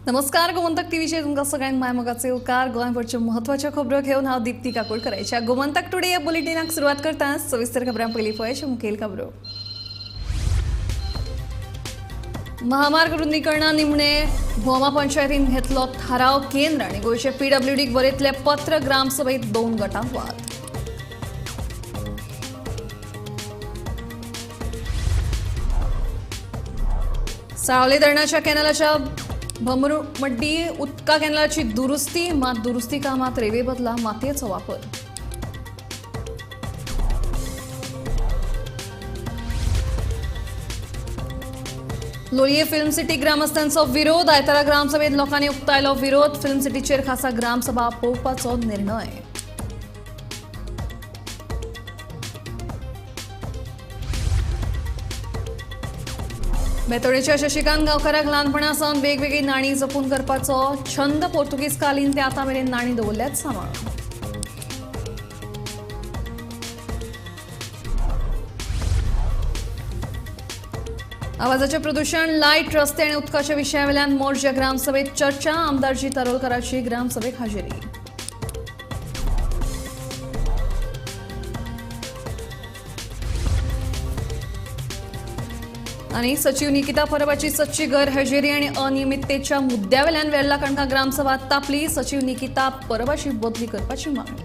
नमस्कार, गोमंतक टीव्हीचेर तुमकां सगळ्यांक मायमोगाचे येवकार. गोंयभरच्यो म्हत्वाच्यो खबरो घेवन हांव दीप्ती काकोडकराच्या गोमंतक टुडे या बुलेटिनाक सुरवात करता. सविस्तर खबरां पयलीं पळय मुखेल खबरो. महामार्ग रुंदीकरणा निमणे भोमा पंचायतीन घेतलो थाराव. केंद्र आनी गोंयचे पीडब्ल्यूडीक बरयतले पत्र. ग्रामसभेत दोन गटांत वाद. सावले धरणाच्या कॅनलाच्या भमरुमड्डी उदका कॅनलाची दुरुस्ती, मात दुरुस्ती कामात रेवे बदला मातयेचो वापर. लोलये फिल्म सिटी ग्रामस्थांचो विरोध. आयतारा ग्रामसभेत लोकांनी उक्तायलो विरोध. फिल्म सिटीचेर खासा ग्रामसभा आपोवपाचो निर्णय. बेतोडेच्या शशिकांत गांवकाराक ल्हानपणा सावन वेगवेगळी नाणी जपून करपाचो छंद. पोर्तुगीज कालीन ते आतां मेरेन नाणी दवरल्यात सांबाळून. आवाजाचे प्रदूषण, लायट, रस्ते आनी उदकाच्या विशयावेल्यान मोरजे ग्रामसभेत चर्चा. आमदार जी तरोलकराची ग्रामसभेक हाजेरी. आणि सचिव निकिता परबाची सच्ची गैरहजेरी आणि अनियमिततेच्या मुद्द्यावेल्यान वेर्ला कणका ग्रामसभा तापली. सचिव निकिता परबाची बदली करपाची मागणी.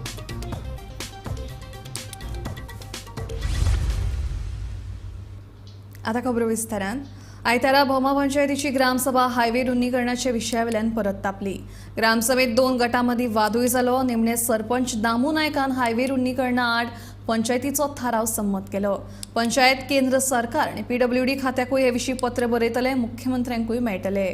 आता खबरो विस्तारान. आयतारा भोमा पंचायतीची ग्रामसभा हायवे रुंदीकरणाच्या विशयावेल्यान परत तापली. ग्रामसभेत दोन गटांमदीं वादूय जालो. निमणे सरपंच दामू नायकान हायवे रुंदीकरणा आड पंचायतीचो थाराव संमत केलो. पंचायत केंद्र सरकार आनी पीडब्ल्यूडी खात्याकूय हे विशीं पत्र बरयतले, मुख्यमंत्र्यांकूय मेळटले.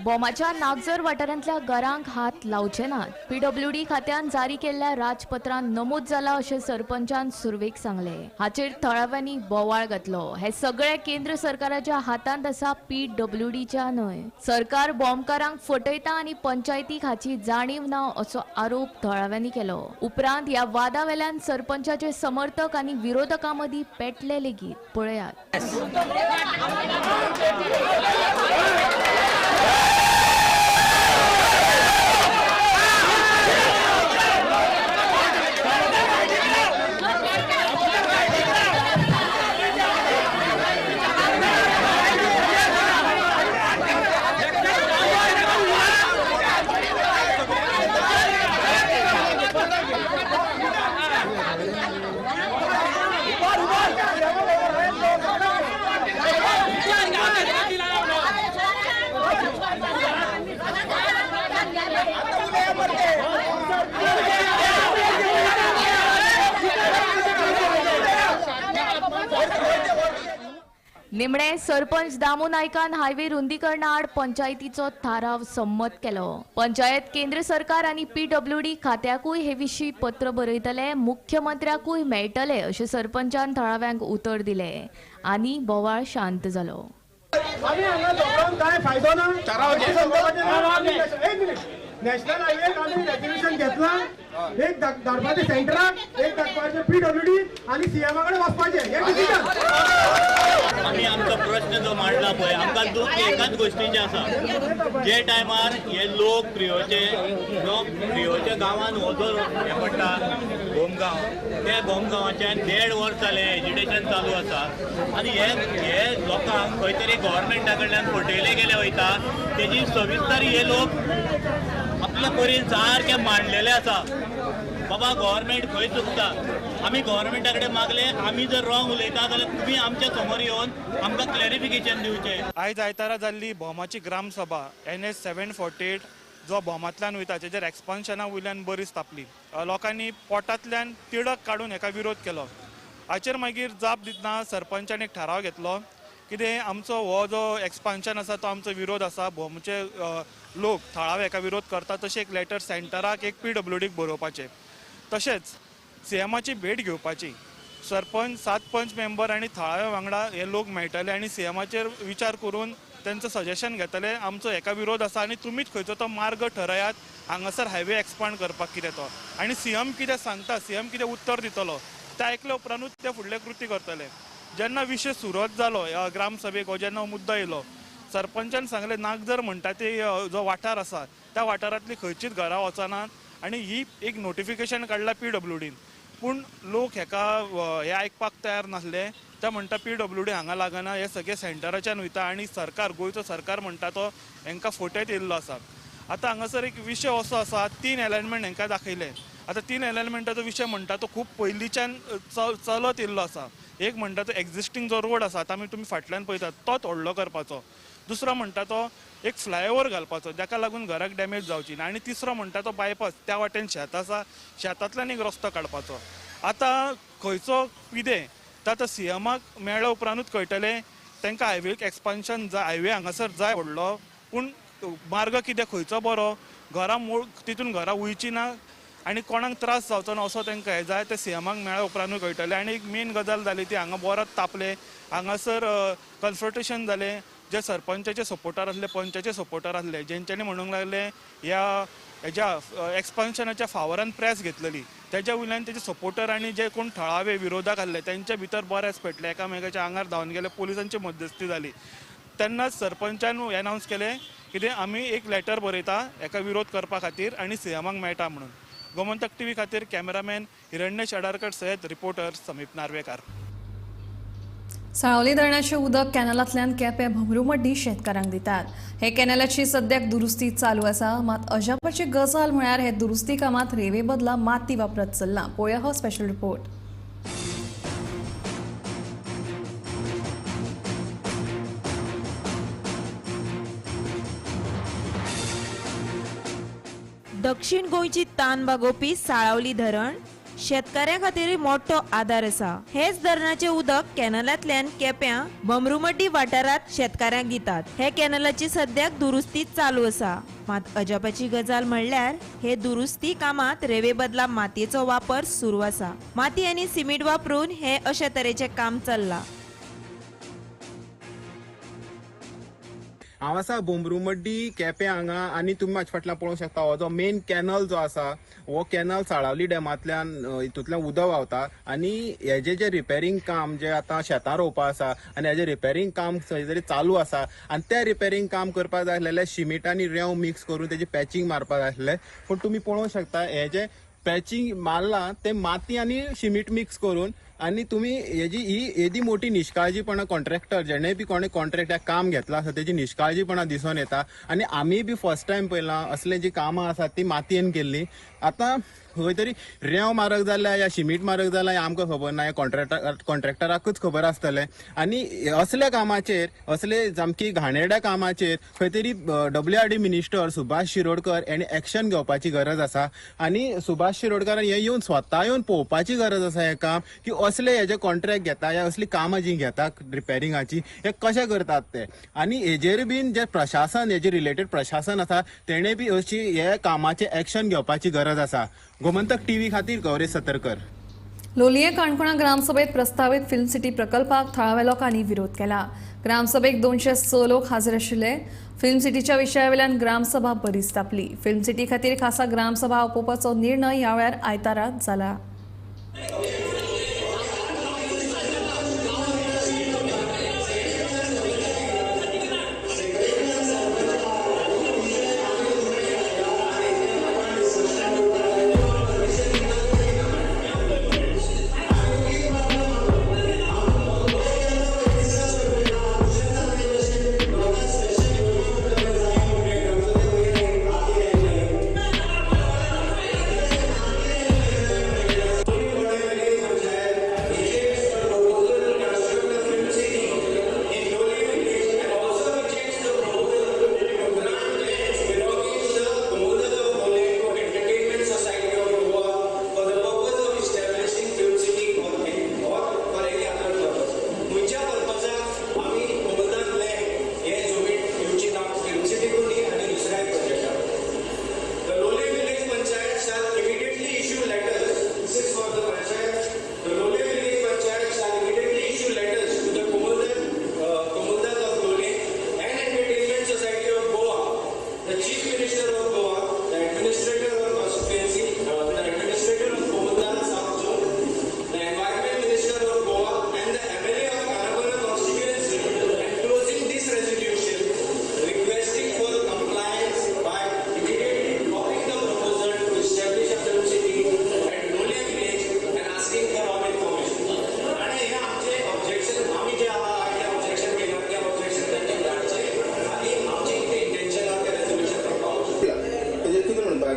भोमाच्या नागझर वाठारांतल्या घरांक हात लावचे नात. पीडब्ल्यूडी खात्यान जारी केल्ल्या राजपत्रान नमूद जाला अशें सरपंचान सुरवेक सांगले. हाचेर थळाव्यांनी बोवाळ घातलो. हे सगळे केंद्र सरकाराच्या हातांत आसा, पीडब्ल्यूडीच्या न्हय. सरकार बॉम्बकारांक फटयता आनी पंचायतीक हाची जाणीव ना असो आरोप थळाव्यांनी केलो. उपरांत ह्या वादा वेल्यान सरपंचाचे समर्थक आनी विरोधकां मदीं पेटले लेगीत. पळयात. निमणे सरपंच दामू नायकान हायवे रुंदीकरणा आड पंचायतीचो थाराव संमत केलो. पंचायत केंद्र सरकार आनी पीडब्ल्यूडी खात्याकूय हे विशीं पत्र बरयतले, मुख्यमंत्र्याकूय मेळटले अशें सरपंचान थळाव्यांक उतर दिले आनी बोवाळ शांत जालो. काय फायदो ना, नॅशनल हायवे आमी रेजोल्युशन घेतला, एक धाडपाचें सेंटराक, एक धाडपाचें पीडब्ल्यूडी आनी सीएमा कडेन वचपाचें. हें डिसिजन. आमी आमचो प्रश्न जो मांडला पळय, आमकां दुख्ख एकाच गोश्टीचें आसा. जे टायमार हे लोक प्रियोचे जो प्रियोच्या गांवान हो जो हें पडटा गोमगांव, त्या गोमगांवाच्यान 1.5 वर्स जालें एजिटेशन चालू आसा आनी हे हे लोकांक खंय तरी गव्हर्मेंटा कडल्यान फटयले गेले वयता. तेजी सविस्तर हे लोक आपल्या परीन सारके मांडलेले आसा. बाबा गव्हर्मेंट खंय चुकता, आमी गव्हर्मेंटा कडेन मागले, आमी जर रॉंग उलयता जाल्यार तुमी आमच्या समोर येवन आमकां क्लॅरिफिकेशन दिवचें. आयज आयतारा जाल्ली भोमाची ग्रामसभा NH 748 जो भोमांतल्यान वयता तेजेर एक्सपान्शना वयल्यान बरीच तापली. लोकांनी पोटांतल्यान तिडक काडून हेका विरोध केलो. हाचेर मागीर जाप दितना सरपंचान एक थाराव घेतलो कितें आमचो हो जो एक्सपान्शन आसा तो आमचो विरोध आसा. भोमचे लोक थळावे हेका विरोध करता तशें एक लेटर सेंटराक एक पीडब्ल्यूडीक बरोवपाचें. तशेंच सीएमाची भेट घेवपाची. सरपंच, 7 पंच मेंबर आनी थळाव्या वांगडा हे लोक मेळटले आनी सीएमाचेर विचार करून तेंचो सजेशन घेतले. आमचो हेका विरोध आसा आनी तुमीच खंयचो तो मार्ग ठरयात हांगासर हायवे एक्सपांड करपाक कितें तो, आनी सीएम कितें सांगता, सीएम कितें उत्तर दितलो तें आयकले उपरांतूच ते फुडले कृती करतले. जेन्ना विशय सुरवात जालो ह्या ग्रामसभेक, हो जेन्ना मुद्दो येयलो, सरपंचान सांगलें नागझर म्हणटा ते जो वाठार आसा त्या वाठारांतली खंयचीच घरां वचनात आनी ही एक नोटिफिकेशन काडलां पीडब्ल्यूडीन. पूण लोक हेका हे आयकपाक तयार नासले. ते म्हणटा पीडब्ल्यूडी हांगा लागना, हे सगळे सेंटराच्यान वयता आनी सरकार, गोंयचो सरकार म्हणटा तो हेंकां फटयत येयल्लो आसा. आतां हांगासर एक विशय असो आसा, 3 एलायनमेंट हेंकां दाखयले. आतां 3 एलायनमेंटाचो विशय म्हणटा तो खूब पयलींच्यान चलत येयल्लो आसा. एक म्हणटा तो एक्झिस्टींग जो रोड आसा, आतां आमी तुमी फाटल्यान पळयतात तोच व्हडलो करपाचो. दुसरो म्हणटा तो एक फ्लायओवर घालपाचो जाका लागून घराक डॅमेज जावची ना, आनी तिसरो म्हणटा तो बायपास, त्या वाटेन शेत आसा, शेतांतल्यान एक रस्तो काडपाचो. आतां खंयचो कितें तो आतां सीएमाक मेळ्ळ्या उपरांतूच कळटलें. तांकां हायवेक एक्सपान्शन जाय, हायवे हांगासर जाय व्हडलो, पूण मार्ग कितें खंयचो बरो, घरां मोड तितून घरां वयची ना आनी कोणाक त्रास जावचो ना असो तांकां हें जाय, ते सीएमाक मेळ्ळ्या उपरांतूय कळटलें. आनी एक मेन गजाल जाली ती हांगा बरोच तापले, हांगासर कन्फ्रंटेशन जालें. जे सरपंचाचे सपोर्टर आसले, पंचाचे सपोर्टर आसले, जेंच्यांनी म्हणूंक लागले ह्या हेज्या एक्सपान्शनाच्या फावरान प्रेस घेतलेली, तेज्या वयल्यान तेजे सपोर्टर आनी जे कोण थळावे विरोधाक आसले तेंच्या भितर बरेच पेटले, एकामेकाच्या आंगार धांवन गेले, पोलिसांची मध्यस्थी जाली. तेन्नाच सरपंचान एनावन्स केलें कितें आमी एक लेटर बरयता हेका विरोध करपा खातीर आनी सीएमाक मेळटा म्हणून. गोमंतक टीव्ही खातीर कॅमेरामॅन हिरण्य शेडारकर सयत रिपोर्टर समीप नार्वेकार. साळावली धरणाचें उदक कॅनलांतल्यान केपें भमरूमड्डी शेतकारांक दितात. हे कॅनलाची सद्याक दुरुस्ती चालू आसा, मात अजापाची गजाल म्हळ्यार हे दुरुस्ती कामांत रेवे बदला माती वापरत चल्ला. पळोवया हो स्पेशल रिपोर्ट. दक्षिण गोंयची तान भागोवपी साळावली धरण शेतकाऱ्यां खातीर मोठो आदार आसा. हेच धरणाचें उदक कॅनलांतल्यान केप्यां भमरूमड्डी वाठारांत शेतकाऱ्यांक दितात. हे कॅनलाची सद्याक दुरुस्ती चालू आसा, मात अजापाची गजाल म्हणल्यार हे दुरुस्ती कामांत रेवे बदला मातयेचो वापर सुरू आसा. माती आनी सिमेंट वापरून हे अशे तरेचें काम चल्लां. हांव आसा बोमरूमड्डी केपें हांगा आनी तुमी म्हाजे फाटल्यान पळोवंक शकता हो जो मेन कॅनल जो आसा हो कॅनल साळावली डॅमांतल्यान हितूंतल्यान उदक व्हांवता आनी हेजे जे रिपेरींग काम जे आतां शेतां रोवपा आसा आनी हेजें रिपेरींग काम खंय तरी चालू आसा आनी तें रिपेरींग काम करपाक जाय आसलेलें शिमीट आनी रेंव मिक्स करून तेजें पॅचींग मारपाक जाय आसलें, पूण तुमी पळोवंक शकता हें जें पॅचींग मारलां तें माती आनी शिमीट मिक्स करून. आनी तुमी हेजी ही येदी मोठी निश्काळजीपणा कॉन्ट्रॅक्टर जेणे बी कोणें कॉन्ट्रॅक्टाक काम घेतलां आसा तेजी निश्काळजीपणा दिसून येता. आनी आमी बी फर्स्ट टायम पळयलां असलें जी कामां आसात ती मातयेन केल्लीं. आतां खंय तरी रेंव मारक जाल्या या शिमीट मारक जाल्या हें आमकां खबर ना, हें कॉन्ट्रॅक्टराकूच खबर आसतलें. आनी असल्या कामाचेर, असले सामकी घाणेरड्या कामाचेर खंय तरी WRD minister Subhash Shirodkar हांणी एक्शन घेवपाची गरज आसा. आनी सुभाष शिरोडकर हें येवन स्वता येवन पळोवपाची गरज आसा हें काम की असले हेजे कॉन्ट्रॅक्ट घेता या असली कामां जी घेता रिपेरिंगाची हे कशें करतात ते. आनी हेजेर बीन जे प्रशासन, हेजे रिलेटेड प्रशासन आसा तेणें बी अशी हे कामाचें एक्शन घेवपाची गरज आसा. गोमंतक टीव्ही खातीर गौरेश सतरकर. लोलयें काणकोणा ग्रामसभेत प्रस्तावित फिल्म सिटी प्रकल्पाक थळाव्या लोकांनी विरोध केला. ग्रामसभेक 206 लोक हाजीर आशिल्ले. फिल्म सिटीच्या विशयावेल्यान ग्रामसभा बरीच तापली. फिल्म सिटी खातीर खासा ग्रामसभा आपोवपाचो निर्णय ह्या वेळार आयतारा जाला.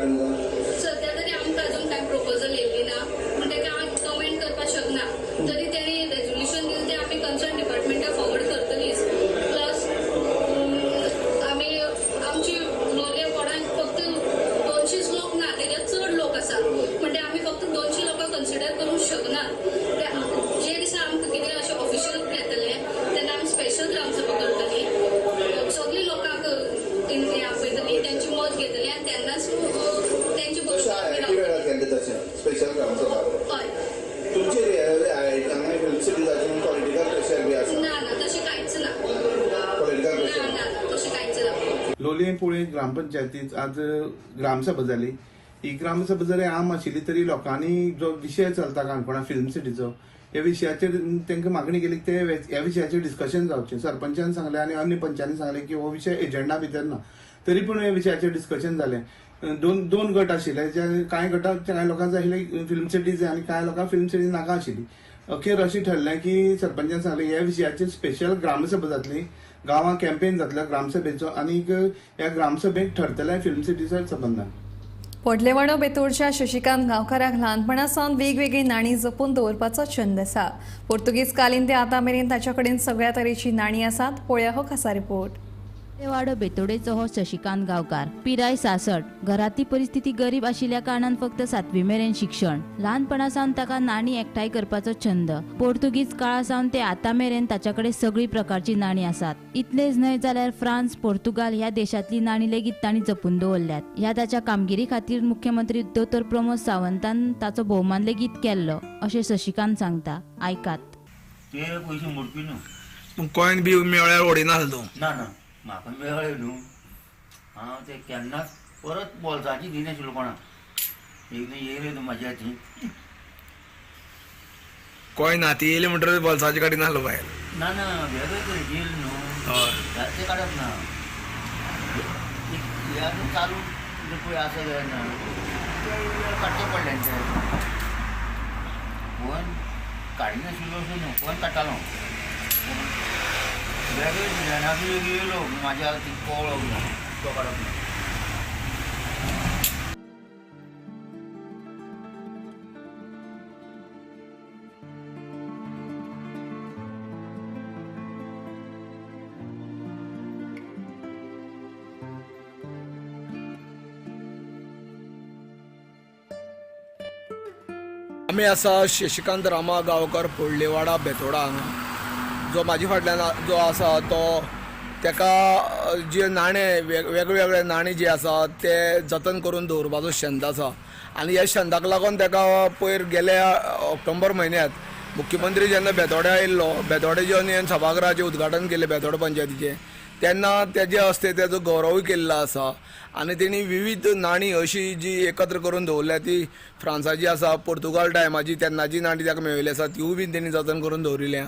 तुमकां? सध्या तरी आमकां अजून कांय प्रपोजल येयल्ली ना, पूण तेका हांव कमेंट करपाक शकना. तरी तेणी रेजोल्युशन दिलें तें आमी कन्सर्न डिपार्टमेंटाक फॉरवर्ड करतलीच. प्लस आमी आमची लोलये वॉर्डान फक्त 200 लोक ना, तेज्या चड लोक आसा, म्हणजे आमी फक्त 200 लोकांक कन्सिडर करूंक शकना. जे दिसा आमकां कितें अशें ऑफिशियल येतलें तेन्ना आमी स्पेशल ग्रामसभा करतली, सगळीं लोकांक आपयतली, त्यांची मत घेतली आनी तेन्नाच तेंचे बरोबर स्पेशल ग्रामसभा. हय. तुमचे हांगा फिल्म सिटीजाचें पॉलिटिकल प्रेशर बी आसा? ना ना, तशें कांयच ना. पॉलिटिकल प्रेशर ना ना, तशें कांयच ना. लोलयें पुळे ग्रामपंचायतीत आज ग्रामसभा जाली. ही ग्रामसभा जरी आम आशिल्ली तरी लोकांनी जो विशय चलता काणकोणा फिल्म सिटीचो, ह्या विशयाचेर तांकां मागणी केली ते ह्या विशयाचेर डिस्कशन जावचें. सरपंचान सांगलें आनी अन्य पंचांनी सांगलें की हो विशय एजेंडा भितर ना, तरी पूण ह्या विशयाचेर डिस्कशन जालें. दोन गट आशिल्ले, जे कांय गटाक कांय लोकांक जाय आशिल्ले फिल्म सिटी जाय आनी कांय लोकांक फिल्म सिटी नाका आशिल्ली. अखेर अशें ठरलें की सरपंचान सांगलें ह्या विशयाचेर स्पेशल ग्रामसभा जातली, गांवांत कॅम्पेन जातलो ग्रामसभेचो आनी ह्या ग्रामसभेक ठरतलें फिल्म सिटीच्या संबंदान. पोटलेवाडो बेतोडच्या शशिकांत गांवकाराक ल्हानपणा सावन वेगवेगळी नाणीं जपून दवरपाचो छंद आसा. पोर्तुगीज कालीन ते आतां मेरेन ताच्या कडेन सगळ्या तरेची नाणीं आसात. पळोवया हो खासा रिपोर्ट. वाडो बेतोडेचो हो शशिकांत गांवकार, पिराय 66. घरांतली परिस्थिती गरीब आशिल्ल्या कारणान फक्त 7वी मेरेन शिक्षण. ल्हानपणा सावन ताका नाणी एकठांय करपाचो छंद. पोर्तुगीज काळा सावन ते आतां मेरेन ताच्या कडेन सगळी प्रकारची नाणी आसात. इतलेच न्हय जाल्यार फ्रांस, पोर्तुगाल ह्या देशांतली नाणी लेगीत तांणी जपून दवरल्यात. ह्या ताच्या कामगिरी खातीर मुख्यमंत्री दोतोर प्रमोद सावंतान ताचो भोवमान लेगीत केल्लो अशें शशिकांत सांगता. आयकात. ते पयशे मोडपी न्हू, कॉयन बी मेळ्ळ्यार ओडिनासलो तूं? ना ना, म्हाका मेळ्ळे न्हू, हांव ते केन्नाच परत बोल्साची दिनाशिल्लो कोणाक. एकदां येयले न्हू म्हाज्या हाती कॉयन हाती येयले म्हणटकीर बोल्साची काडिनासलो भायर? ना ना, वेगळे तरेची येयले न्हू, ते काडप ना. हे आतां चालू पळय आसा जाल्यार ना ते काडचे पडले ते. कोण काडिनाशिल्लो असो न्हू, कोण काडटालो वेगळे डिजायनाचो येयलो म्हाज्या हाती कवळो तो काडप ना. आमी आसा शशिकांत रामा गांवकर, पोडलेवाडा, बेतोडा हांगा. जो म्हाजे फाटल्यान जो आसा तो तेका जे नाणे वेगवेगळे नाणे जे आसा ते जतन करून दवरपाचो छंद आसा आनी ह्या छंदाक लागून तेका पयर गेल्या ऑक्टोबर म्हयन्यांत मुख्यमंत्री जेन्ना बेतोड्या आयिल्लो, बेतोडे जेन्ना सभागृहाचें उद्घाटन केलें बेतोडे पंचायतीचें, तेन्ना तेजे हस्ते तेजो गौरवूय केल्लो आसा आनी तेणी विविध नाणी अशी जी एकत्र करून दवरल्या ती फ्रांसाची आसा, पोर्तुगाल टायमाची तेन्नाची नाणी ताका मेळिल्ली आसा, तिवूय बीन तेणी जतन करून दवरिल्ल्या.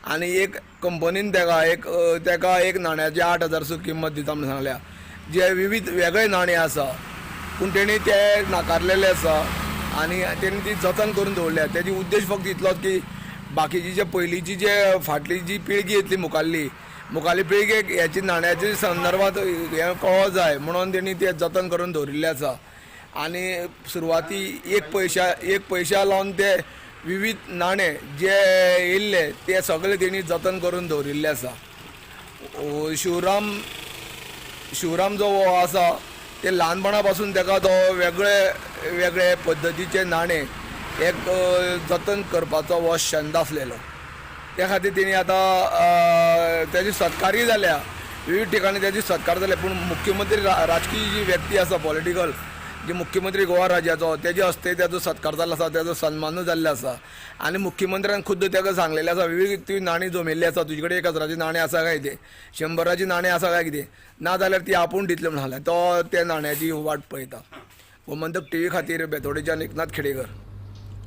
आनी एक कंपनीन तेका एक नाण्याची 8,000 सुद्दां किंमत दिता म्हूण सांगल्या. जे विविध वेगळे नाणे आसा पूण तेणी ते नाकारलेले आसा आनी तेणी ती जतन करून दवरल्या. तेजी उद्देश फक्त इतलोच की बाकीची जे पयलींची जे फाटली जी पिळगी येतली मुखाल्ली पिळगेक ह्याची नाण्याचे संदर्भात हें कळो जाय म्हणून तेणी ते जतन करून दवरिल्लें आसा. आनी सुरवाती एक पयशा लावन ते विविध नाणे जे येयल्ले ते सगळे तेणी जतन करून दवरिल्ले आसा. शिवराम जो हो आसा ते ल्हानपणा पासून तेका तो वेगळे वेगळे पद्दतीचे नाणे एक जतन करपाचो हो छंद आसलेलो. त्या खातीर तेणी आतां तेजी सत्कारय जाल्या, विविध ठिकाणी तेजी सत्कार जाले. पूण मुख्यमंत्री राजकीय जी व्यक्ती आसा, पॉलिटिकल जी मुख्यमंत्री गोवा राज्याचो, तेजे हस्ते तेजो सत्कार जाल्लो आसा, तेजो सन्मानूय जाल्लो आसा. आनी मुख्यमंत्र्यान खुद्द तेका सांगलेलें आसा, विविध ती नाणी जमिल्ली आसा, तुजे कडेन 1,000ची नाणें आसा काय कितें, 100ची नाणें आसा काय कितें, ना जाल्यार ती आपूण दितले म्हूण सांगलें. तो त्या नाण्याची वाट पळयता. गोमंतक टीव्ही खातीर बेतोडेच्यान एकनाथ खेडेकर.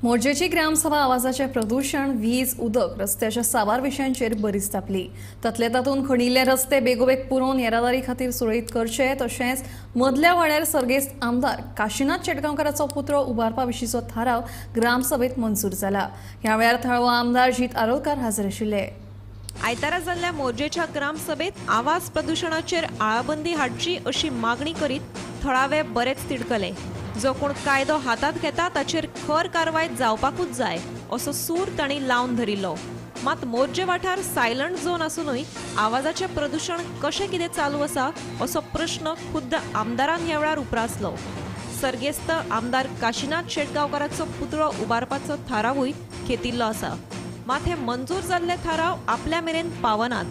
मोरजेची ग्रामसभा आवाजाचें प्रदूशण, वीज, उदक, रस्त्याच्या साबार विशयांचेर बरीच तापली. तातले तातूंत खणिल्ले रस्ते बेगोबेग पुरोवन येरादारी खातीर सुरळीत करचे, तशेंच मदल्या वाड्यार सर्गेस्त आमदार काशीनाथ शेटगांवकाराचो पुतळो उबारपा विशींचो थाराव ग्रामसभेत मंजूर जाला. ह्या वेळार थळावो आमदार जीत आरोलकार हाजीर आशिल्ले. आयतारा जाल्ल्या मोरजेच्या ग्रामसभेत आवाज प्रदुशणाचेर आळाबंदी हाडची अशी मागणी करीत थळावे बरेच तिडकले. जो कोण कायदो हातांत घेता ताचेर खर कारवाय जावपाकूच जाय असो सूर तांणी लावन धरिल्लो. मात मोरजे वाठार सायलंट झोन आसूनय आवाजाचें प्रदुशण कशें कितें चालू आसा असो प्रश्न खुद्द आमदारान ह्या वेळार उप्रासलो. सर्गेस्त आमदार काशीनाथ शेटगांवकाराचो पुतळो उबारपाचो थारावूय घेतिल्लो आसा. मात हे मंजूर जाल्ले थाराव आपल्या मेरेन पावनात,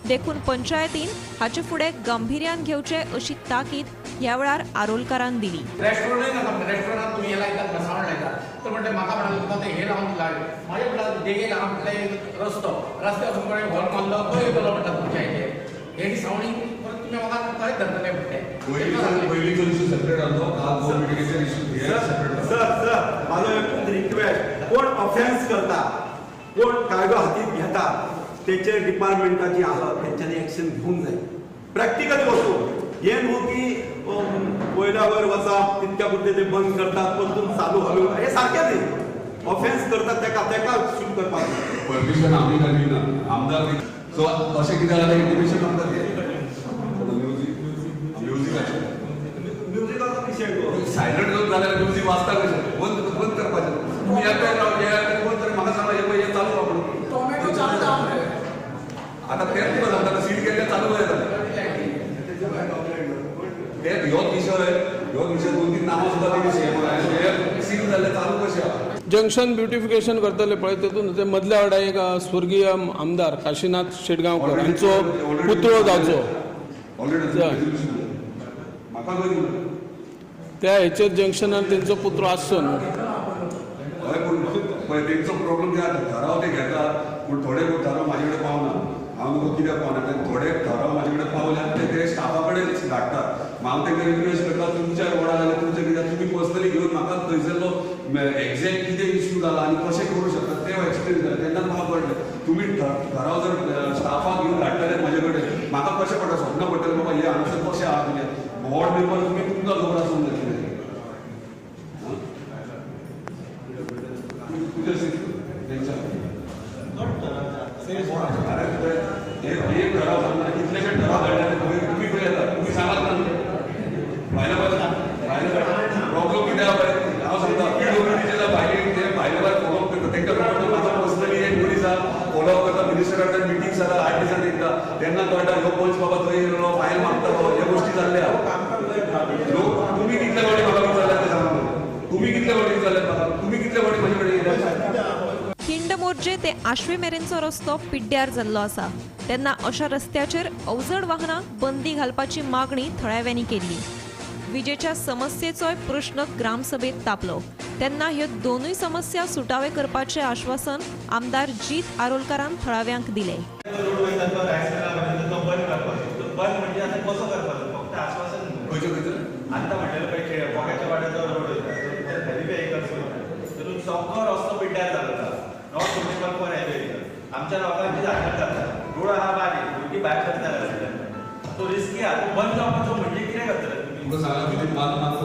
देखून पंचायतीन हाचे फुडें गंभीर्यान घेवचे अशी ताकीद ह्या वेळार आरोलकारान दिली. रेस्टॉरंटूय नाका, रेस्टॉरंटात तुमी हे लायतात, सावंड लायतात, तर म्हणटा म्हाका म्हणटा तुका ते हे लावन लाय, म्हाजे म्हणटा देगेक हांगा म्हटलें रस्तो रस्त्यार वचून कोणें हॉर्न मारलो तो येतलो म्हणटा तुमच्या हेजेर, हेजी सावंडींग परत तुमी म्हाका थंय धरतले म्हणटे. पयलींचो इशू सेपरेट जालो, काल मिटिंगेचेर इशू सेपरेट. सर सर म्हाजो एकूच रिक्वेस्ट, कोण ऑफेन्स करता, कोण कायदो हातीत घेता तेचेर डिपार्टमेंटाची आसा तेंच्यांनी एक्शन घेवंक जाय. प्रॅक्टिकली वचून हें न्हू की वयल्या वयर वचप तितक्या पुरतें ते बंद करतात परतून चालू हलू, हें सारकें न्ही. ऑफेन्स करतात तेका तेका शूट करपाक जाय. परमिशन आमी दिना आमदार, सो अशें कितें जाल्यार इंटिमेशन आमकां दिया. म्युजिकाचें म्युजिकाचो विशय सायलंट झोन जाल्यार म्युजीक वाजता कशें बंद बंद करपाचें. तुमी येता राव, बंद म्हाका सांगा हें पळय हें चालू आहा म्हणून टोमॅटो चालू आहा. आतां तेंच तुका सांगता, सील केल्लें चालू जाता. ते ह्योच विशय दोन तीन नामां सुद्दां तेणी सीएम सील जाल्लें चालू कशें आहा. जंक्शन ब्युटिफिकेशन करतले पळय तेतून ते मदल्या वाड्या एक स्वर्गीय आमदार काशीनाथ शेटगांवकर हांचो पुतळो जावचो त्या हेचेर जंक्शनार तेंचो पुतळो आसचो न्हू. हय, पूण पळय तेंचो प्रॉब्लम कितें आसा, थाराव ते घेतात पूण थोडे थाराव म्हाजे कडेन पावना. हांव न्हू कित्याक पावना, थोडे थाराव म्हाजे कडेन पावल्यार ते स्टाफा कडेन धाडटात. हांव तेंकां रिक्वेस्ट करता तुमच्या रोडा जाल्यार तुमच्या कित्याक तुमी पर्सनली घेवन म्हाका थंयसरलो एक्झॅक्ट कितें इश्यू जाला आनी कशें करूं शकता तें एक्सप्लेन करा, तेन्ना म्हाका कळटलें. तुमी थाराव जर स्टाफाक घेवन धाडटले म्हाजे कडेन म्हाका कशें पडटा, स्वप्न पडटलें बाबा हें हांगासर कशें आहा कितें. वॉर्ड मेंबर तुमी तुमकां खबर आसूंक जाय कितें तुजें तेंच्या एक ठराव सांगना, कितलेशे ठराव धाडले तुमी खंय येतात तुमी सांगात ना. भायले भायर प्रॉब्लम कितें आहा पळय हांव सांगता, पीडब्ल्यूडीचे भायले ते भायले भायर फॉलोअप करता, तेंकां खबर म्हाका पर्सनली एक मनीस आहा फॉलोअप करता, मिनिस्टरा कडेन मिटींग जाता 8 दिसान एकदां, तेन्ना कळटा ह्यो पंच बाबा थंय येयलो फायल मागता, ह्यो गोश्टी जाल्ले आहा. लोक तुमी कितले फावटी म्हाका विचारल्यात ते सांगा, तुमी कितले फावटी विचारल्यात म्हाका, तुमी कितले फावटी म्हाजे कडेन येयल्यात. खिंड मोरजे ते आश्वे मेरेनचो रस्तो पिड्ड्यार जाल्लो आसा, तेन्ना अशा रस्त्याचेर अवजड वाहनांक बंदी घालपाची मागणी थळाव्यांनी केल्ली. विजेच्या समस्येचोय प्रश्न ग्रामसभेत तापलो, तेन्ना ह्यो दोनूय समस्या सुटावे करपाचें आश्वासन आमदार जीत आरोलकारान थळाव्यांक दिलें. आमच्या लोकांची जागृत जाता, रोड आहा बारीक, भुरगीं भायर सरता तो रिस्की आहा, तो बंद जावपाचो म्हणजे कितें करतले तुमी? तुमकां सांगला विदीन 1 मंथ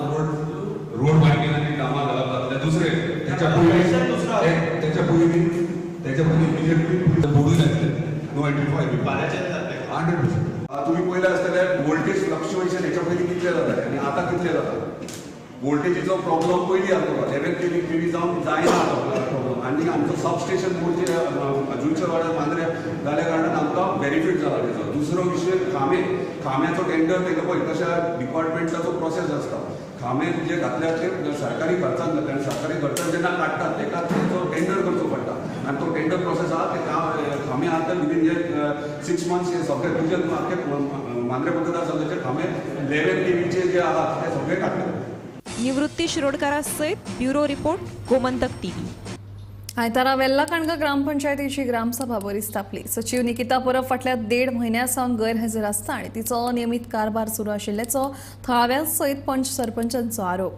रोड बांदीन आनी कामां घालप जातलें. दुसरें तेच्या पयलीं तेच्या पयलीं इमिजिएटली बोर्डूय घातले नो एंट्री फॉर हायवे 100%. तुमी पळयलें आसतलें वोल्टेज फ्लक्च्युएशन हेच्या पयलीं कितलें जातालें आनी आतां कितलें जाता. वोल्टेजीचो प्रॉब्लम पयलीं आसलो, 11 kV जावन जायना प्रॉब्लम. आनी आमचो सब स्टेशन मोरजे जुंयच्या वाड्यार मांद्रे जाल्या कारणान आमकां बेनिफीट जाला तेजो. दुसरो विशय खांबे, खांब्याचो टेंडर तेका पळय तशा डिपार्टमेंटाचो प्रोसेस आसता. खांबे जे घातल्यात ते सरकारी खर्चान जाता आनी सरकारी खर्चान जेन्ना काडटात तेका तेचो टेंडर करचो पडटा आनी तो टेंडर प्रोसेस आहा ते खांबे आहा ते विदीन हे 6 मंथ्स हे सगळे तुजे आख्खे मांद्रे मतदारसंघाचे खांबे 11 kVचे जे आहात ते सगळे काडले. निवृत्ती शिरोडकारा सयत ब्युरो रिपोर्ट, गोमंतक टीव्ही. आयतारा वेल्ला काणका ग्रामपंचायतीची ग्रामसभा बरीच तापली. सचिव निकिता परब फाटल्या 1.5 म्हयन्या सावन गैरहजर आसता आनी तिचो अनियमीत कारभार सुरू आशिल्ल्याचो थळाव्यां सयत पंच सरपंचांचो आरोप.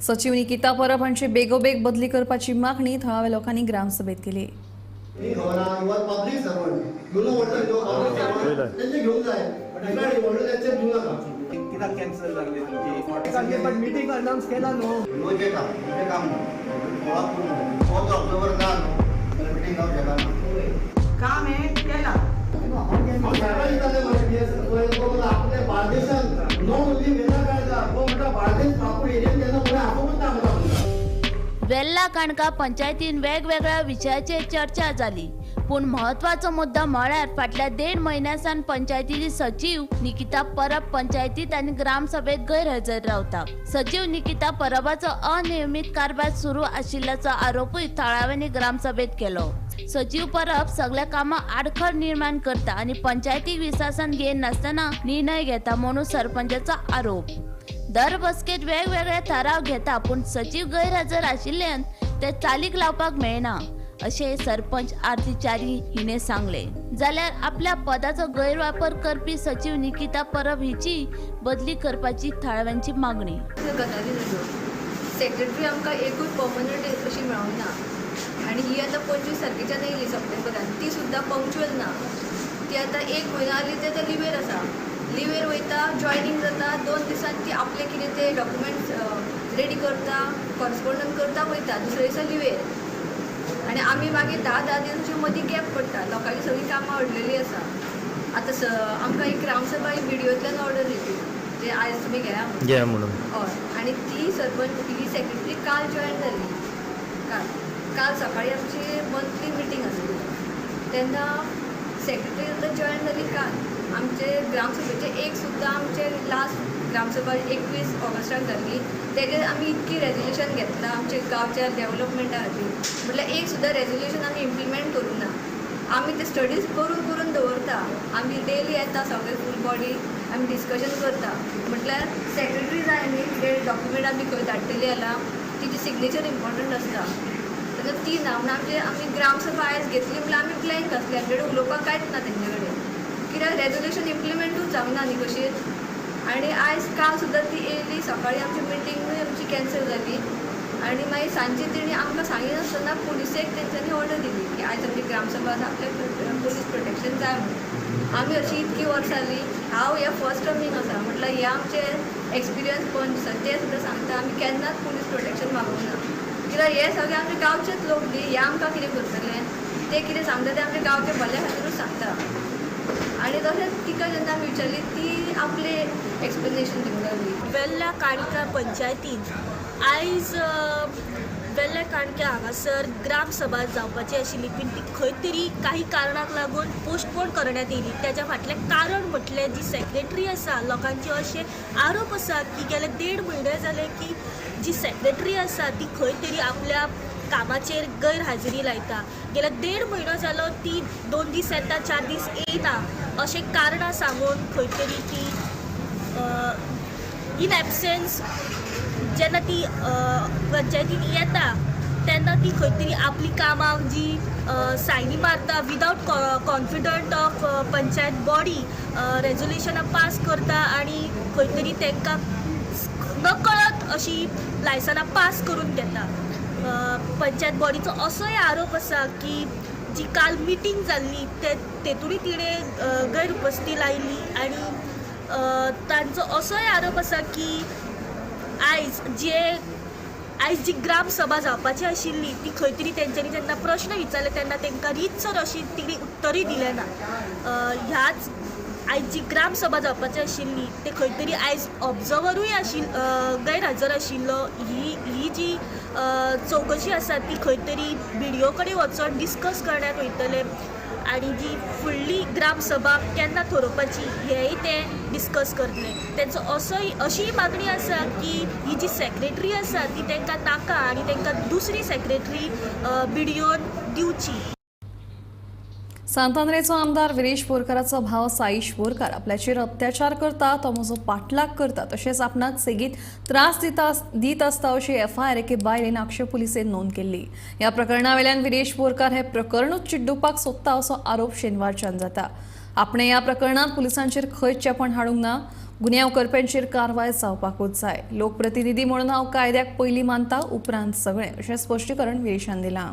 सचिव निकिता परब हांची बेगोबेग बदली करपाची मागणी थळाव्या लोकांनी ग्रामसभेत केली. मीटिंग अनाउन्स केला न्हू काम हे केला. वेल्ला काणका पंचायतीन वेगवेगळ्या विशयाचेर चर्चा जाली, पूण म्हत्वाचो मुद्दो म्हळ्यार फाटल्या 1.5 म्हयन्यासान पंचायतीची सचीव निकिता परब पंचायतीत आनी ग्रामसभेत गैरहजर रावता. सचीव निकिता परबाचो अनियमीत कारभार सुरू आशिल्ल्याचो आरोपूय थळाव्यांनी ग्रामसभेत केलो. सचीव परब सगळ्या कामां आडखळ निर्माण करता आनी पंचायतीक विस्वासान घेयनासतना निर्णय घेता म्हणून सरपंचाचो आरोप. दर बसकेत वेगवेगळे थाराव घेता, पूण सचीव गैरहजर आशिल्ल्यान ते चालीक लावपाक मेळना अशें सरपंच आरती च्यारी हिणे सांगले. जाल्यार आपल्या पदाचो गैरवापर करपी सचीव निकिता परब हिची बदली करपाची थळाव्यांची मागणी. गजाली जाल्यो, सेक्रेटरी आमकां एकूय पर्मनंट अशी मेळोंक ना आनी ही आतां 25 तारखेच्यान येयली सप्टेंबरान, ती सुद्दां पंक्चुअल ना. ती आतां 1 म्हयनो आली ते आतां लिवेर आसा, लिवेर वयता, जॉयनींग जाता, 2 दिसान ती आपले कितें ते डॉक्युमेंट्स रेडी करता, कॉरस्पोंडंट करता, वयता दुसऱ्या दिसा लिवेर. आनी आमी मागीर 10-10 दिसांचे मदीं गॅप पडटा, लोकांची सगळीं कामां अडलेलीं आसा. आतां आमकां एक ग्रामसभा एक विडियोंतल्यान ऑर्डर दिली जे आयज तुमी घेया म्हणून. हय, आनी ती सरपंच ही सेक्रेटरी काल जॉयन जाली. काल सकाळी आमची मंथली मिटींग आसली तेन्ना सेक्रेटरी आतां जॉयन जाली काल. आमचे ग्रामसभेचे एक सुद्दां आमचे लास्ट ग्रामसभा 21 ऑगस्टाक जाल्ली, तेजेर आमी इतकी रेजोल्युशन घेतलां आमच्या गांवच्या डेवलपमेंटा खातीर, म्हटल्यार एक सुद्दां रेजोल्युशन आमी इम्प्लिमेंट करूंक ना. आमी ते स्टडीज करून करून दवरता, आमी डेली येता सगळे फूल बॉडी आमी डिस्कशन करता. म्हटल्यार सेक्रेटरी जाय न्ही, कितें डॉक्युमेंट आमी खंय धाडटली जाल्यार तिची सिग्नेचर इम्पॉर्टंट आसता, तेन्ना ती ना म्हणून आमचे आमी ग्रामसभा आयज घेतली म्हळ्यार आमी ब्लँक आसली, आमचे कडेन उलोवपाक कांयच ना तेंचे कडेन, कित्याक रेजोल्युशन इम्प्लिमेंटूच जावंक ना न्ही कशीच. आनी आयज काल सुद्दां ती येयली सकाळी, आमची मिटींगूय आमची कॅन्सल जाली आनी मागीर सांजे तेणी आमकां सांगिनासतना पुलिसेक तेंच्यांनी ऑर्डर दिली की आयज आमची ग्रामसभा आसा, आपल्याक पुलीस प्रोटेक्शन जाय म्हणून. आमी अशी इतकी वर्सां जालीं, हांव ह्या फर्स्ट टर्मींग आसा, म्हटल्यार हे आमचे एक्सपिरियन्स पंच आसा ते सुद्दां सांगता आमी केन्नाच पुलीस प्रोटेक्शन मागूंक ना, कित्याक हे सगळे आमचे गांवचेच लोक न्ही, हे आमकां कितें करतले, ते कितें सांगता ते आमच्या गांवच्या भल्या खातीरूच सांगता. आनी तशेंच तिका जेन्ना आमी विचारली ती आपले एक्सप्लेनेशन दिवंक लागली. वेल्ला काणका पंचायतीन आयज वेल्ला काणक्या हांगासर ग्रामसभा जावपाची आशिल्ली, पूण ती खंय तरी काही कारणाक लागून पोस्टपोन करण्यात येयली. त्याच्या फाटलें कारण म्हटल्यार जी सेक्रेटरी आसा, लोकांचे अशे आरोप आसा की गेले 1.5 म्हयने जाले की जी सेक्रेटरी आसा ती खंय तरी आपल्या कामाचेर गैरहाजिरी लायता. गेल्या 1.5 म्हयनो जालो ती 2 दीस येता, 4 दीस येयना अशें कारणां सांगून खंय तरी ती इन एबसन्स जेन्ना ती पंचायतीन येता तेन्ना ती खंय तरी आपली कामाक जी सायनी मारता without confident of panchayat body रेजोल्युशनां पास करता आनी खंय तरी तांकां नकळत अशी लायसनां पास करून घेता. पंचायत बॉडीचो असोय आरोप आसा की जी काल मिटींग जाल्ली ते तेतूनय तिणें गैरउपस्थी लायली आनी तांचो असोय आरोप आसा की आयज जी ग्रामसभा जावपाची आशिल्ली ती खंय तरी तेंच्यांनी जेन्ना प्रश्न विचारले तेन्ना तांकां रितसर अशी तिणी उत्तरूय दिलें ना. ह्याच आयज जी ग्रामसभा जावपाची आशिल्ली ते खंय तरी आयज ऑब्जर्वरूय गैरहजर आशिल्लो. ही जी चवकशी आसा ती खंय तरी बीडीओ कडेन वचोन डिस्कस करण्यात वयतले आनी जी फुडली ग्रामसभा केन्ना थरोवपाची हेंय ते डिस्कस करतले. तेंचो असोय अशीय मागणी आसा की ही जी सेक्रेटरी आसा ती तांकां नाका आनी तांकां दुसरी सेक्रेटरी बीडीओन दिवची. सांतांद्रेचो आमदार विरेश बोरकाराचो भाव साईश बोरकार आपल्याचेर अत्याचार करता, तो म्हजो पाठलाग करता, तशेंच आपणाक सेगीत त्रास दीत आसता अशी एफआयआर एके बायलेन आक्षे पुलिसेन नोंद केल्ली. ह्या प्रकरणा वेल्यान विरेश बोरकार हे प्रकरणूच चिड्डुपाक सोदता असो आरोप शेनवारच्यान जाता. आपणे ह्या प्रकरणांत पुलिसांचेर खंयच चेपण हाडूंक ना, गुन्यांव करप्यांचेर कारवाय जावपाकूच जाय. लोकप्रतिनिधी म्हणून हांव कायद्याक पयलीं मानता, उपरांत सगळें, अशें स्पश्टीकरण विरेशान दिलां.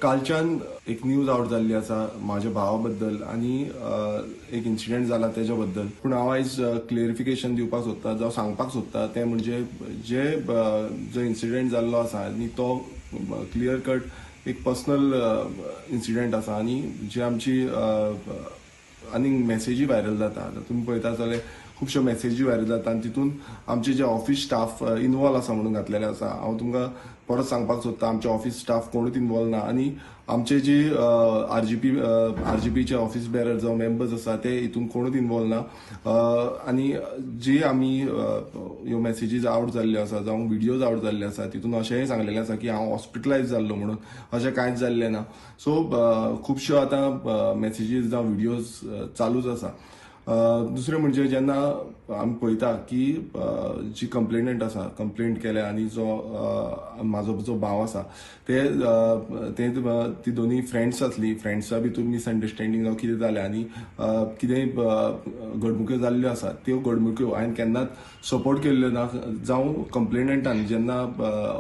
कालच्यान एक न्यूज आवट जाल्ली आसा म्हाज्या भावा बद्दल आनी एक इन्सिडंट जाला तेज्या बद्दल. पूण हांव आयज क्लियरिफिकेशन दिवपाक सोदता, जावं सांगपाक सोदता तें म्हणजे जे जो इन्सिडंट जाल्लो आसा आनी तो क्लियर कट एक पर्सनल इन्सिडंट आसा आनी जे आमची आनी मॅसेजी व्हायरल जाता. आतां तुमी पळयता जाल्यार खुबश्यो मॅसेजी व्हायरल जाता आनी तितून आमचे जे ऑफिस स्टाफ इनवॉल्व आसा म्हणून घातलेले आसा. हांव तुमकां परत सांगपाक सोदता, आमचे ऑफिस स्टाफ कोणूच इनवॉल्व ना आनी आमचे जे आरजीपीचे ऑफिस बेरर जावं मेंबर्स आसा ते हितून कोणूच इनवॉल्व ना. आनी जे आमी ह्यो मॅसेजीस आवट जाल्ल्यो आसा जावं विडियोज आवट जाल्ले आसा तितून अशेंय सांगलेलें आसा की हांव हॉस्पिटलायज जाल्लो म्हणून, अशें कांयच जाल्लें ना. सो खुबश्यो आतां मॅसेजीस जावं विडियोज चालूच आसा. दुसरें म्हणजे जेन्ना आमी पळयता की जी कंप्लेनंट आसा कंप्लेंट केल्या आनी जो म्हाजो जो भाव आसा ते ते ती दोनूय फ्रेंड्स आसली, फ्रेंड्सा भितूर मिसअंडरस्टँडींग जावं कितें जालें आनी कितेंय घडणुक्यो जाल्ल्यो आसा त्यो घडणुक्यो हांवें केन्नाच सपोर्ट केल्ल्यो ना. जावं कंप्लेनंटान जेन्ना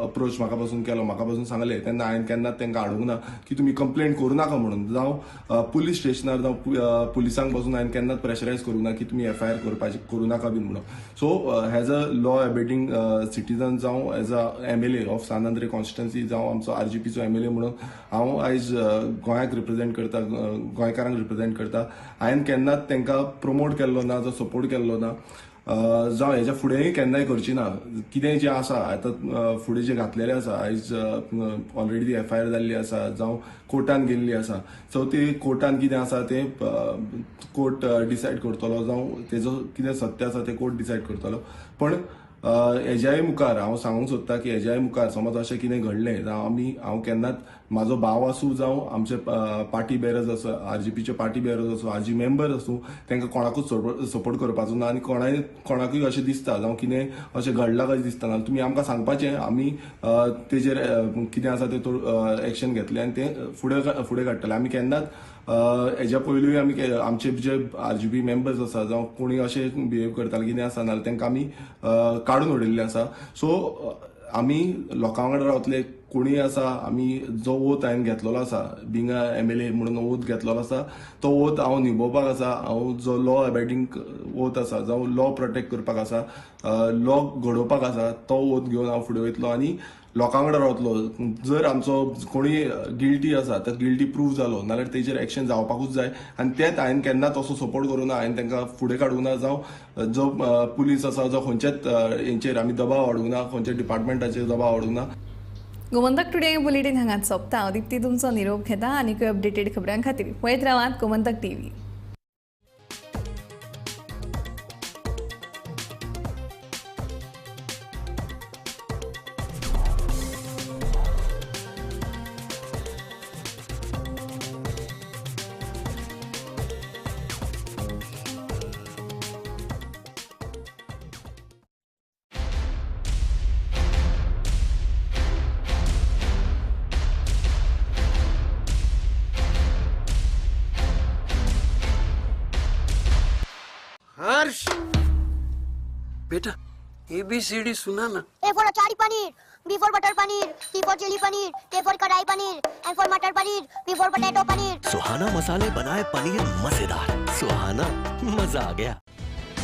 अप्रोच म्हाका पासून केलो, म्हाका पासून सांगलें तेन्ना हांवें केन्नाच तांकां हाडूंक ना की तुमी कंप्लेंट करूं नाका म्हणून, जावं पुलीस स्टेशनार जावं पुलिसांक पासून हांवें केन्नाच प्रेशरायज करूं ना की तुमी एफआयआर करपाची करूं नाका बीन म्हणून. So as a law abiding citizen जावं as a MLA of San Andre constituency जावं आमचो आरजीपीचो एमएलए म्हणून हांव आयज गोंयाक रिप्रेजेंट करता, गोंयकारांक रिप्रेजेंट करता. हांवें केन्नाच तांकां प्रमोट केल्लो ना, जो सपोर्ट केल्लो ना, जावं हेज्या फुडेंय केन्नाय करची ना. कितें जें आसा आतां फुडें जें घातलेलें आसा आयज ऑलरेडी ती एफआयआर जाल्ली आसा जावं कोर्टान गेल्ली आसा, सो ती कोर्टान कितें आसा तें कोर्ट डिसायड करतलो, जावं तेजो कितें सत्य आसा तें कोर्ट डिसायड करतलो. पण हेज्याय मुखार हांव सांगूंक सोदता की हेज्याय मुखार समज अशें कितें घडलें जावं आमी हांव केन्नाच म्हाजो भाव आसूं जावं आमचे पार्टी बेरर्स आसूं, आरजीपीचे पार्टी बेरर्स आसूं, आरजी मेंबर आसूं, तांकां कोणाकूच सपोर्ट करपाचो ना आनी कोणाकूय अशें दिसता जावं कितें अशें घडलां कशें दिसता ना तुमी आमकां सांगपाचें, आमी तेजेर कितें आसा तें एक्शन घेतलें आनी तें फुडें फुडें काडटले. आमी केन्नाच हेज्या पयलूय आमी आमचे जे आरजीपी मेंबर्स आसा जावं कोणी अशें बिहेव करताले कितें आसा नाजाल्यार तांकां आमी काडून उडयल्ले आसा. सो आमी लोकां वांगडा रावतले, कोणीय आसा आमी जो ओथ हांवें घेतलेलो आसा बींग अ एमएलए म्हणून ओथ घेतलेलो आसा तो ओथ हांव निभोवपाक आसा. हांव जो लॉ अबायडींग ओथ आसा जावं लॉ प्रोटेक्ट करपाक आसा, लॉ घडोवपाक आसा, तो ओथ घेवन हांव फुडें वयतलो आनी लोकां वांगडा रावतलो. जर आमचो कोणीय गिल्टी आसा तर गिल्टी प्रूव जालो नाल्यार तेजेर एक्शन जावपाकूच जाय आनी तेंच हांवें केन्नाच असो सपोर्ट करूं ना, हांवें तांकां फुडें काडूंक ना, जावं जो पुलीस आसा जावं खंयच्याच हेंचेर आमी दबाव हाडूंक ना, खंयच्या डिपार्टमेंटाचेर दबाव हाडूंक ना. गोमंतक टुडे बुलेटीन हांगाच सोंपता. हांव दीप्ती तुमचो निरोप घेता आनीकय अपडेटेड खबरां खातीर पळयत रावात गोमंतक टीव्ही. हर्ष बेटा एबीसीडी सुना ना। A for achari paneer, B for butter paneer, C for chilli paneer, K for kadai paneer, M for matar paneer, P for potato paneer. Suhana मसाले बनाए पनीर मजेदार, सुहाना मजा आ गया।